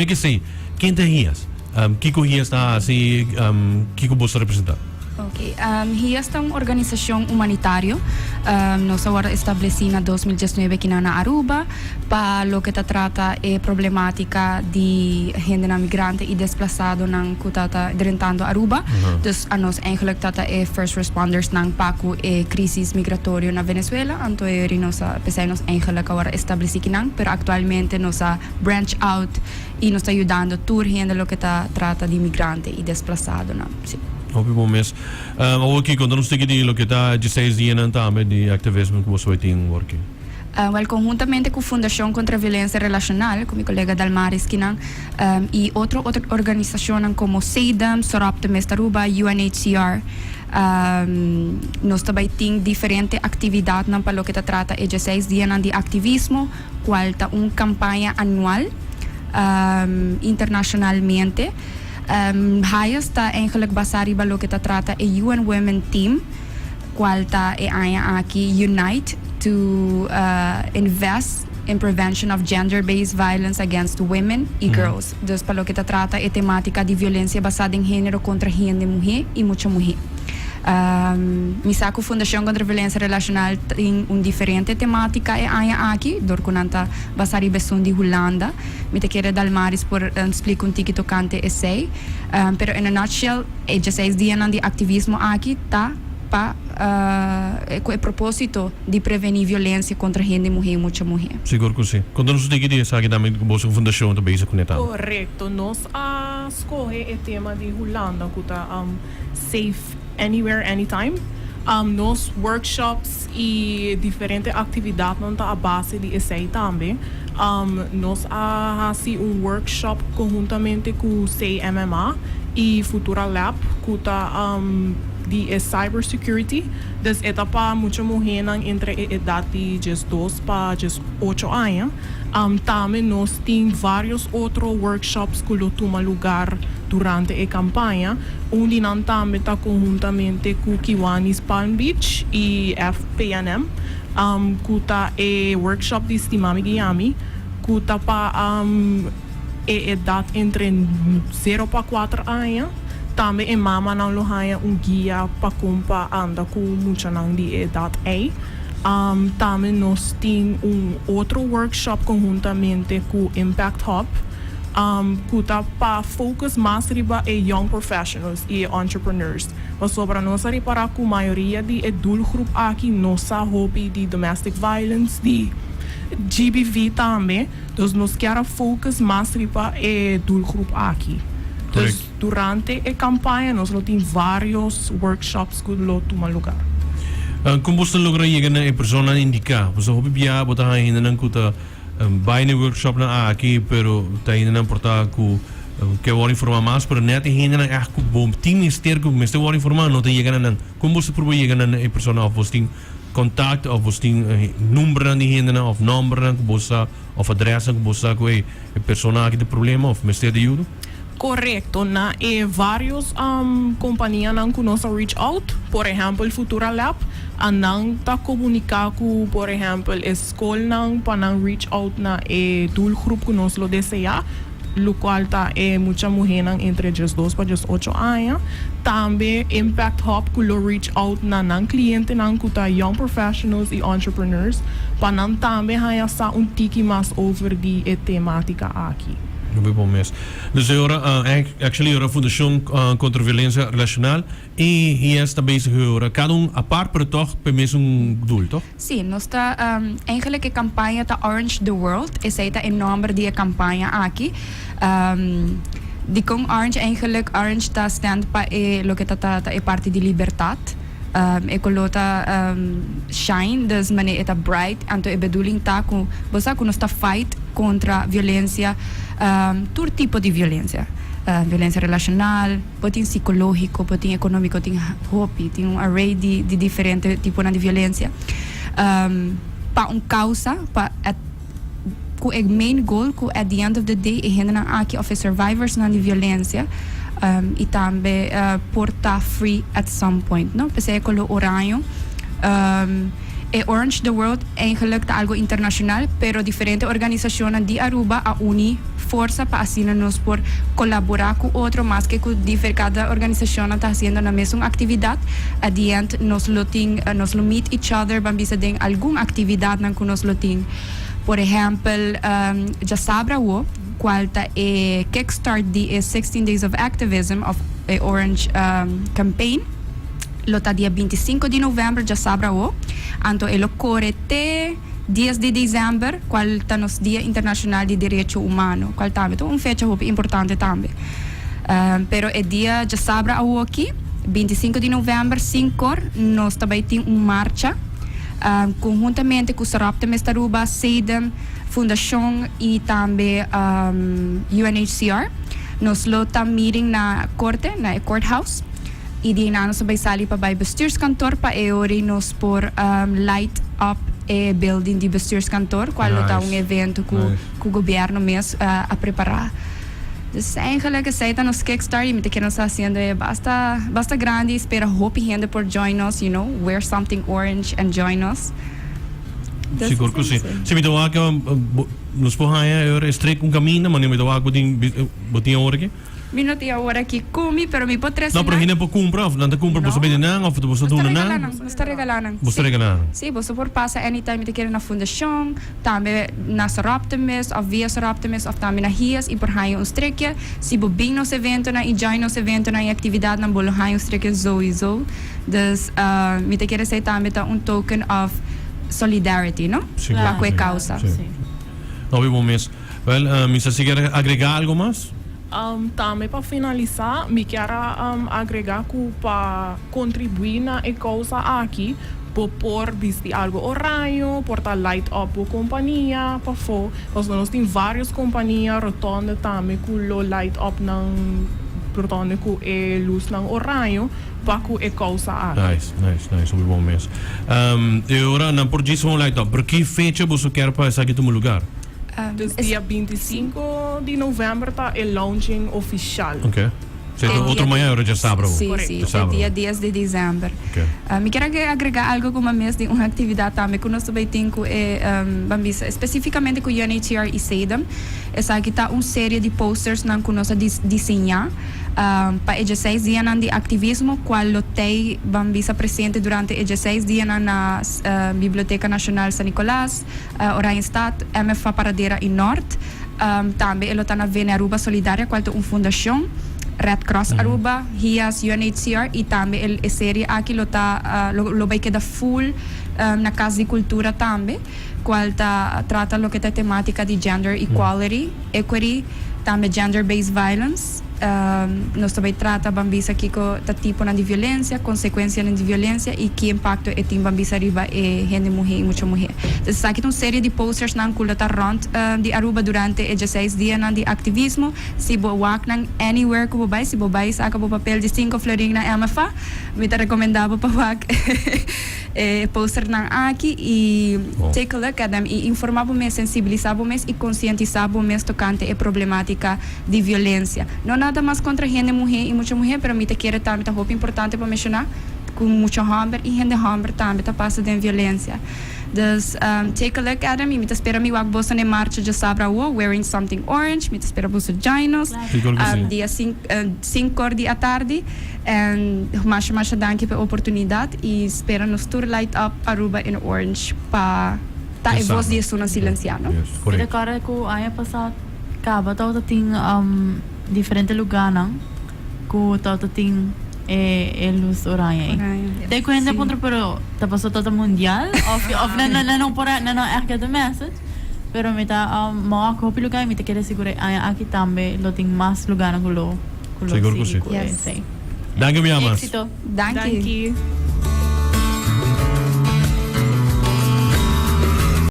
Prome ku esei, ken ta HIAS? Kiko HIAS ta hasi? Kiko boso ta representá? Ok, HIAS ta un organisashon humanitario. Nos a wòrdu establesí na 2019 kinan na Aruba pa loke ta trata e problematika di hendenan migrante i desplasadonan ku ta ta drentando Aruba. Dus anos eigenlijk ta ta e first respondersnan pa ku e krisis migratorio na Venezuela. Anto e ori nos a p'esei nos eigenlijk a wòrdu establesí kinan, pero aktualmente nos a branch out i nos ta yudando tur hende loke ta trata di migrante i desplasadonan. Sí. Hopi bon mes. Awor ki konta nos tiki di loke ta dieseis dianan tambe di activismo ku boso bai tin awor ki. Wel konhuntamente ku Fundashon Kontra Violensia Relashonal, ku mi kolega Dalmaris kinan, i otro otro organisashonnan komo SEDEM, Soropte Mest Aruba, UNHCR, nos ta bai tin diferente aktividatnan pa loke ta trata e dieseis dianan di aktivismo, kual ta un kampaña anual internashonalmente. HIAS ta eigenlijk basá riba loke ta trata e UN Women Team, cual ta e aña aki Unite to Invest in Prevention of Gender-Based Violence Against Women y Girls. Dus pa loke ta trata e tematica di violencia basá den genero contra hende muhé y mucha muhé. Mi sa cu Fundacion Contra Violencia Relacional tin un diferente tematica e aña aki, dor cu nan ta basá riba esun di Hulanda. Mi ta kere Dalmaris por splica un tiki tocante esey. Pero in a nutshell, e dieseis dianan di activismo aki ta pa cu e proposito di preveni violencia contra hende muhe y mucha muhe. Sigur cu si. Conta nos un tiki di esaki tambe cu boso fundacion ta bezig cune tambe. Correcto. Nos a scoge e tema di Hulanda cu ta Safe Anywhere Anytime. Nos workshops y diferente actividadnan ta a base di esey tambe. Nos a haci un workshop conhuntamente cu CMMA y Futura Lab cu ta di e cyber security. Dus e ta pa mucha muhernan entre e edad di 12 pa 18 aña. Tambe nos tin varios otro workshops cu lo tuma lugar durante e campaña. Un di nan tambe ta conhuntamente cu Kiwanis Palm Beach y FPNM, cu ta e workshop di Stimami Guiami, cu ta pa e edad entre 0 pa 4 aña. Tambe e mamanan lo haña un guia pa con pa anda cu muchanan di e edad ey. Tambe nos tin un otro workshop conhuntamente cu Impact Hub, cu ta pa focus mas riba e young professionals y e entrepreneurs. Pasobra nos a ripara cu mayoria di e doelgroep aki no sa hopi di domestic violence, di GBV tambe. Dus nos kier a focus mas riba e doelgroep aki. Dus durante e campaña nos lo tin varios workshops cu lo tuma lugar. Con bo ta logra yega na e personanan indica? Pasobra hopi bia bo ta haña hendenan cu ta bai na e workshopnan aki pero ta hendenan por ta cu ke wòrdu informá mas pero nèt e hendenan ègt ku bo tin mester ku mester wòrdu informá no ta yega na nan. Kon bo ta prueba yega na e persona òf bo tin kontakto òf bo tin numbernan di hendenan òf nòmbernan ku bo sa òf adrèsnan ku bo sa ku e persona aki tin problema òf mester di yuda? Korekto, na e vários kompanianan ku nos a reach out, por ehèmpel Futura Lab, a nan ta komuniká ku por ehèmpel e skolnan pa nan reach out na e doelgroep ku nos lo deseá, lokual ta e mucha muhénan entre 12 pa 18 aña. Tambe Impact Hub ku lo reach out na nan klientenan ku ta young professionals i entrepreneurs pa nan tambe haña sa un tiki mas over di e temátika aki. Hopi bon mes. Dus e ora, actually e ora Fundashon Kontra Violensia Relashonal i IS ta bezig e ora kada un apart pero tòg p'e mesun doel, tòg? Sí, nos ta, eigenlijk e kampaña ta Orange the World, esei ta e nòmber di e kampaña aki. Dikon Orange eigenlijk? Orange ta stand pa e loke ta ta e parti di libertat. E koló ta shine, dus manera e ta bright, anto e bedoeling ta ku bo sa ku nos ta fight kontra violensia, tur tipo di violensia, violensia relashonal, bo tin sikológiko, bo tin ekonómiko, tin hopi, tin un array di di diferente tiponan di violensia, pa un kousa, pa ku e main goal ku at the end of the day e hendenan aki of e survivorsnan di violencia i tambe por ta free at some point no. P'esei e color oraño. E Orange the World eigenlijk ta algo internacional, pero diferente organisacionnan di Aruba a uni forsa pa asina nos por colabora cu otro maske cu difer cada organisacionnan ta haciendo nan mesun actividad. At the end nos lo tin nos lo meet each other ban bisa den algun actividadnan cu nos lo tin. Por ehempel djasabra awo cual ta e kickstart di e 16 Days of Activism of e Orange Campaign. Lo ta dia 25 di november djasabra awo, anto e lo kore te dies di december cual ta nos Dia Internacional di Derecho Humano, cual tambe ta un fecha hopi importante tambe. Pero e dia djasabra awoki, 25 di november, sinkor, nos ta bay tin un marcha conhuntamente cu Soroptimist Aruba, SEDEM, Fundacion y tambe UNHCR. Nos lo ta meeting na corte, na e courthouse. Y di einan nos a bay sali pa bay bestuurskantoor pa e ora ey nos por light up e building di bestuurskantoor cual lo ta un evento cu cu gobierno mes a prepara. Dus eigenlijk esey ta nos kickstart y mi ta kere nos ta haciendo e basta basta grandi y spera hopi hende por join nos, you know, wear something orange and join us. Dus Sigur cu si. Si mi ta wak nos por haya e ora e streek un caminda, mane mi ta wak bo tin bo tin awor aki? Mi no tin awor aki cu mi, pero mi por trece No, pero nan. hende por cumpra of nan ta cumpra boso No. bende nan of boso Nos ta duna regala nan? nan, nos ta regala nan. Boso ta Sí. regala nan. Sí, boso por pasa anytime mi ta kere na fundacion, tambe na Soroptimist of via Soroptimist of tambe na HIAS y por haña un strikje. Si bo bin nos eventonan y join nos eventonan y actividadnan bo lo haña un strikje sowieso. Dus, mi ta kere esey tambe ta un token of solidarity, no? Sí, Pa cu e sí, causa. sí. Hopi bon mes. Wel, mi sa si kier agrega algo mas? Tambe pa finalisa, mi kier a agrega cu pa contribui na e causa aki, bo por bisti algo oraño, por ta light up bo compania pafo, pasobra nos tin varios compania rotonde tambe cu lo light up nan rotonde cu e luznan oraño pa cu e causa aki. Nice, nice, nice, hopi bon mes. E ora nan por djis gewoon light up, pero ki fecha boso kier pa esaki tuma lugar? Dus dia 25 di november ta e launching oficial. Ok. So e otro mañana ora djasabra bo? Si, si, e dia dies di december. Mi kier agrega algo cu mes di un actividad tambe cu nos ta bay tin cu e ban bisa specificamente cu UNHCR y SEDEM. Esaki ta un serie di posters nan cu nos a diseña pa e dieseis dianan di activismo cual lo tey ban bisa presente durante e dieseis dianan na Biblioteca Nacional San Nicolas, Oranjestad, MFA Paradera y Noord. Tambe e lo ta na Vene Aruba Solidaria cual ta un fundacion, Red Cross Aruba, HIAS, UNHCR y tambe e serie aki lo ta lo bay keda full na Cas di Cultura tambe cual ta trata loke ta e tematica di gender equality, equity, tambe gender based violence. Nos ta bay trata ban bisa kico ta tiponan di violencia, consecuencianan di violencia y ki impacto e tin ban bisa riba e hende muhe y mucha muhe. Entonces esaki ta un serie di postersnan cu lo ta rond di Aruba durante e dieseis dianan di activismo. Si bo wak nan anywhere cu bo bay, si bo bay saca bo papel di cinco florin na MFA, mi ta recomenda bo pa wak e posternan aki y take a look at them y informa bo mes, sensibilisa bo mes y concientisa bo mes tocante e problematica di violencia. No nada mas contra hende muhe y mucha muhe, pero mi ta kere tambe ta hopi importante pa menciona cu mucha homber y hende homber tambe ta pasa den violencia. Dus take a look at them y mi ta spera mi wak boso na e marcha djasabra awo wearing something orange, mi ta spera boso join nos dia cincor di atardi en masha masha danki pa e oportunidad y spera nos tur light up Aruba in orange pa ta e voz di esunnan silencia no. Mi ta corda cu aña pasa Caba tabata tin diferente lugarnan cu tabata tin e luz oranje ey. Te cu hende a puntra pero ta paso tabata mundial of of nan nan no por a nan no echt get the message pero mi ta mawak hopi lugar y mi ta kere sigura e aña aki tambe lo tin mas lugarnan cu lo cu lo Sigur cu sigui si. cu esey. Danki mi amas. Exito. Danki. Danki.